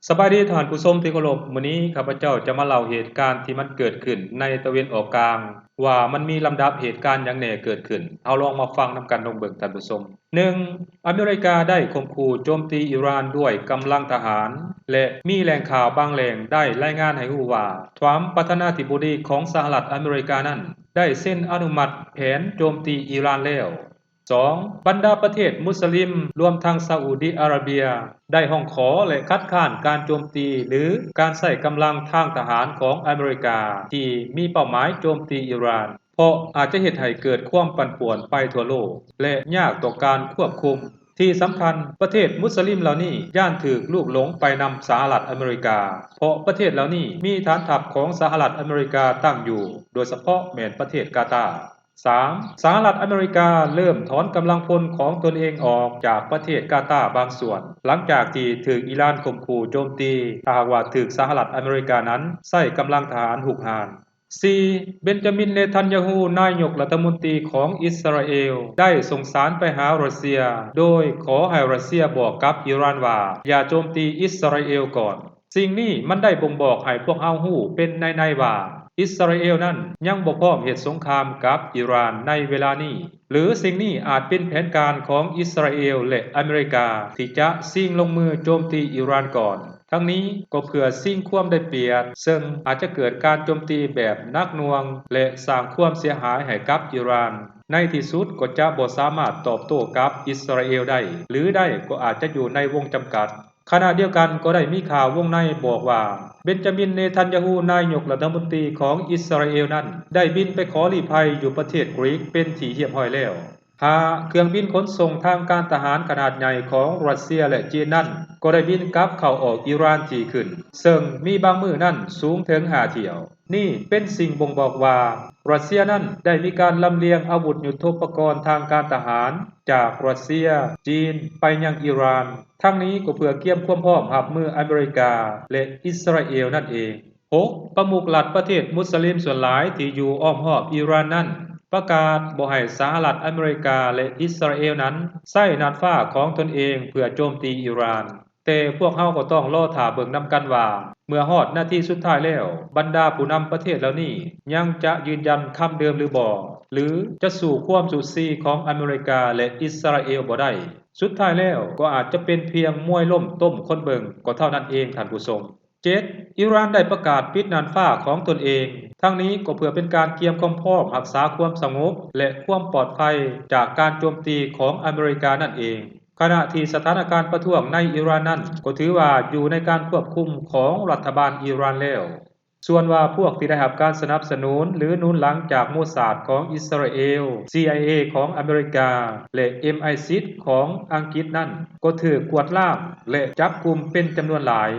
ສະບາຍດີທ່ານຜູ້ຊົມທີ່ເຄົາລົບ, ມື້ນີ້ຂ້າພະເຈົ້າຈະມາເລົ່າເຫດການທີ່ມັນເກີດຂຶ້ນໃນຕາເວັນອອກກາງ ວ່າມັນມີລຳດັບເຫດການຫຍັງແດ່ເກີດຂຶ້ນ. ເຮົາລອງມາຟັງນຳກັນເບິ່ງທ່ານຜູ້ຊົມ. ໜຶ່ງ, ອາເມລິກາໄດ້ຂົ່ມຂູ່ໂຈມຕີອີຣານດ້ວຍກຳລັງທະຫານ ແລະ ມີແຫຼ່ງຂ່າວບາງແຫຼ່ງໄດ້ລາຍງານໃຫ້ຮູ້ວ່າ ທຣຳປະທານາທິບໍດີຂອງສະຫະລັດອາເມລິການັ້ນ ໄດ້ເຊັນອະນຸມັດແຜນໂຈມຕີອີຣານແລ້ວ. ສອງ, ບັນດາປະເທດມຸສລິມ ລວມທັງຊາອຸດີອາຣາເບຍ ໄດ້ຮ້ອງຂໍ ແລະ ຄັດຄ້ານການໂຈມຕີ ຫຼື ການໃຊ້ກຳລັງທາງທະຫານຂອງອາເມລິກາ ທີ່ມີເປົ້າໝາຍໂຈມຕີອີຣານ ເພາະອາດຈະເຮັດໃຫ້ເກີດຄວາມປັ່ນປ່ວນໄປທົ່ວໂລກ ແລະ ຍາກຕໍ່ການຄວບຄຸມ. ທີ່ສຳຄັນ, ປະເທດມຸສລິມເຫຼົ່ານີ້ຢ້ານຖືກລູກຫຼົງໄປນຳສະຫະລັດອາເມລິກາ ເພາະປະເທດເຫຼົ່ານີ້ມີຖານທັບຂອງສະຫະລັດອາເມລິກາຕັ້ງຢູ່, ໂດຍສະເພາະແມ່ນປະເທດກາຕາ. ສາມ, ສະຫະລັດອາເມລິກາເລີ່ມຖອນກຳລັງພົນຂອງຕົນເອງອອກຈາກປະເທດກາຕາບາງສ່ວນ ຫຼັງຈາກທີ່ຖືກອີຣານຂົ່ມຂູ່ໂຈມຕີ ຖ້າຫາກວ່າຖືກສະຫະລັດອາເມລິການັ້ນໃຊ້ກຳລັງທະຫານຮຸກຮານ. ສີ່, ເບັນຈາມິນ ເນທັນຍາຮູ້ ນາຍົກລັດຖະມົນຕີຂອງອິດສະຣາເອວ ໄດ້ສົ່ງສານໄປຫາຣັດເຊຍ ໂດຍຂໍໃຫ້ຣັດເຊຍບອກກັບອີຣານວ່າ ຢ່າໂຈມຕີອິດສະຣາເອວກ່ອນ. ສິ່ງນີ້ມັນໄດ້ບົ່ງບອກໃຫ້ພວກເຮົາຮູ້ເປັນໃນໆວ່າ ອິດສະຣາເອວນັ້ນຍັງບໍ່ພ້ອມເຮັດສົງຄາມກັບອີຣານໃນເວລານີ້ ຫຼື ສິ່ງນີ້ອາດເປັນແຜນການຂອງອິດສະຣາເອວ ແລະ ອາເມລິກາ ທີ່ຈະຊິງລົງມືໂຈມຕີອີຣານກ່ອນ. ທັງນີ້ກໍເພື່ອຊິງຄວາມໄດ້ປຽບ, ເຊິ່ງອາດຈະເກີດການໂຈມຕີແບບໜັກໜ່ວງ ແລະ ສ້າງຄວາມເສຍຫາຍໃຫ້ກັບອີຣານ. ໃນທີ່ສຸດກໍຈະບໍ່ສາມາດຕອບໂຕ້ກັບອິດສະຣາເອວໄດ້ ຫຼື ໄດ້ກໍອາດຈະຢູ່ໃນວົງຈຳກັດ. ຂະນະດຽວກັນກໍໄດ້ມີຂ່າວວົງໃນບອກວ່າ ເບັນຈາມິນ ເນທັນຍາຮູ້ ນາຍົກລັດຖະມົນຕີຂອງອິດສະຣາເອວນັ້ນ ໄດ້ບິນໄປຂໍລີ້ໄພຢູ່ປະເທດກຣີກເປັນທີ່ຮຽບຮ້ອຍແລ້ວ. ຫ້າ, ເຄື່ອງບິນຂົນສົ່ງທາງການທະຫານຂະໜາດໃຫຍ່ຂອງຣັດເຊຍ ແລະ ຈີນນັ້ນ ກໍໄດ້ບິນກັບເຂົ້າອອກອີຣານຖີ່ຂຶ້ນ, ເຊິ່ງມີບາງມື້ນັ້ນສູງເຖິງຫ້າຖ້ຽວ. ນີ້ເປັນສິ່ງບົ່ງບອກວ່າ ຣັດເຊຍນັ້ນໄດ້ມີການລຳລຽງອາວຸດຍຸດໂທປະກອນທາງການທະຫານຈາກຣັດເຊຍ, ຈີນ ໄປຍັງອີຣານ. ທັງນີ້ກໍເພື່ອກຽມຄວາມພ້ອມຮັບມືອາເມລິກາ ແລະ ອິດສະຣາເອວນັ້ນເອງ. ຫົກ, ປະມຸກລັດປະເທດມຸສລິມສ່ວນຫຼາຍທີ່ຢູ່ອ້ອມຮອບອີຣານນັ້ນ ປະກາດບໍ່ໃຫ້ສະຫະລັດອາເມລິກາ ແລະ ອິດສະຣາເອວນັ້ນໃຊ້ນ່ານຟ້າຂອງຕົນເອງເພື່ອໂຈມຕີອີຣານ. ແຕ່ພວກເຮົາກໍຕ້ອງລໍຖ້າເບິ່ງນຳກັນວ່າ ເມື່ອຮອດນາທີສຸດທ້າຍແລ້ວ ບັນດາຜູ້ນຳປະເທດເຫຼົ່ານີ້ຍັງຈະຢືນຢັນຄຳເດີມຫຼືບໍ່ ຫຼື ຈະສູ້ຄວາມຊຸດຊີຂອງອາເມລິກາ ແລະ ອິດສະຣາເອວບໍ່ໄດ້. ສຸດທ້າຍແລ້ວກໍອາດຈະເປັນພຽງມວຍລົ້ມຕົ້ມຄົນເບິ່ງກໍເທົ່ານັ້ນເອງທ່ານຜູ້ຊົມ. ເຈັດ, ອີຣານໄດ້ປະກາດປິດນ່ານຟ້າຂອງຕົນເອງ. ທັງນີ້ກໍເພື່ອເປັນການກຽມຄວາມພ້ອມຮັກສາຄວາມສະຫງົບ ແລະ ຄວາມປອດໄພຈາກການໂຈມຕີຂອງອາເມລິການັ້ນເອງ. ຂະນະທີ່ສະຖານະການປະທ້ວງໃນອີຣານນັ້ນ ກໍຖືວ່າຢູ່ໃນການຄວບຄຸມຂອງລັດຖະບານອີຣານແລ້ວ. ສ່ວນວ່າພວກທີ່ໄດ້ຮັບການສະໜັບສະໜູນ ຫຼື ໜູນຫຼັງຈາກໂມຊາດຂອງອິດສະຣາເອວ, ຊີໄອເອ ຂອງອາເມລິກາ ແລະ ເອັມໄອຊິກສ໌ ຂອງອັງກິດນັ້ນ ກໍຖືກກວດລ້າງ ແລະ ຈັບກຸມເປັນຈຳນວນຫຼາຍ.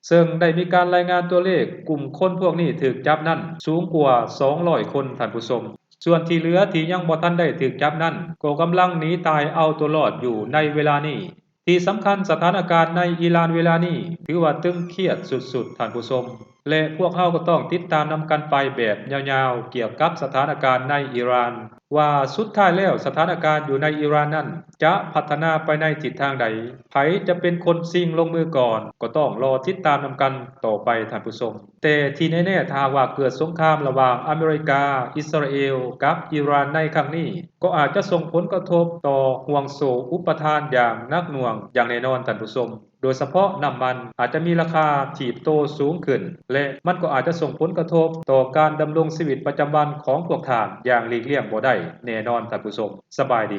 ເຊິ່ງໄດ້ມີການລາຍງານຕົວເລກກຸ່ມຄົນພວກນີ້ຖືກຈັບນັ້ນສູງກວ່າສອງຮ້ອຍຄົນທ່ານຜູ້ຊົມ. ສ່ວນທີ່ເຫຼືອທີ່ຍັງບໍ່ທັນໄດ້ຖືກຈັບນັ້ນ ກໍກຳລັງໜີຕາຍເອົາຕົວລອດຢູ່ໃນເວລານີ້. ທີ່ສຳຄັນ, ສະຖານະການໃນອີຣານເວລານີ້ຖືວ່າຕຶງຄຽດສຸດໆທ່ານຜູ້ຊົມ ແລະ ພວກເຮົາກໍຕ້ອງຕິດຕາມນຳກັນໄປແບບຍາວໆ ກ່ຽວກັບສະຖານະການໃນອີຣານ ວ່າສຸດທ້າຍແລ້ວສະຖານະການຢູ່ໃນອີຣານນັ້ນຈະພັດທະນາໄປໃນທິດທາງໃດ, ໃຜຈະເປັນຄົນຊິງລົງມືກ່ອນ ກໍຕ້ອງລໍຕິດຕາມນຳກັນຕໍ່ໄປທ່ານຜູ້ຊົມ. ແຕ່ທີ່ແນ່ໆ ຖ້າຫາກວ່າເກີດສົງຄາມລະຫວ່າງອາເມລິກາ, ອິດສະຣາເອວ ກັບອີຣານໃນຄັ້ງນີ້ ກໍອາດຈະສົ່ງຜົນກະທົບຕໍ່ຫ່ວງໂສ້ອຸປະທານຢ່າງໜັກໜ່ວງຢ່າງແນ່ນອນທ່ານຜູ້ຊົມ, ໂດຍສະເພາະນ້ຳມັນອາດຈະມີລາຄາຖີບໂຕສູງຂຶ້ນ ແລະ ມັນກໍອາດຈະສົ່ງຜົນກະທົບຕໍ່ການດຳລົງຊີວິດປະຈຳວັນຂອງພວກທ່ານຢ່າງຫຼີກລ່ຽງບໍ່ໄດ້ແນ່ນອນທ່ານຜູ້ຊົມ. ສະບາຍດີ.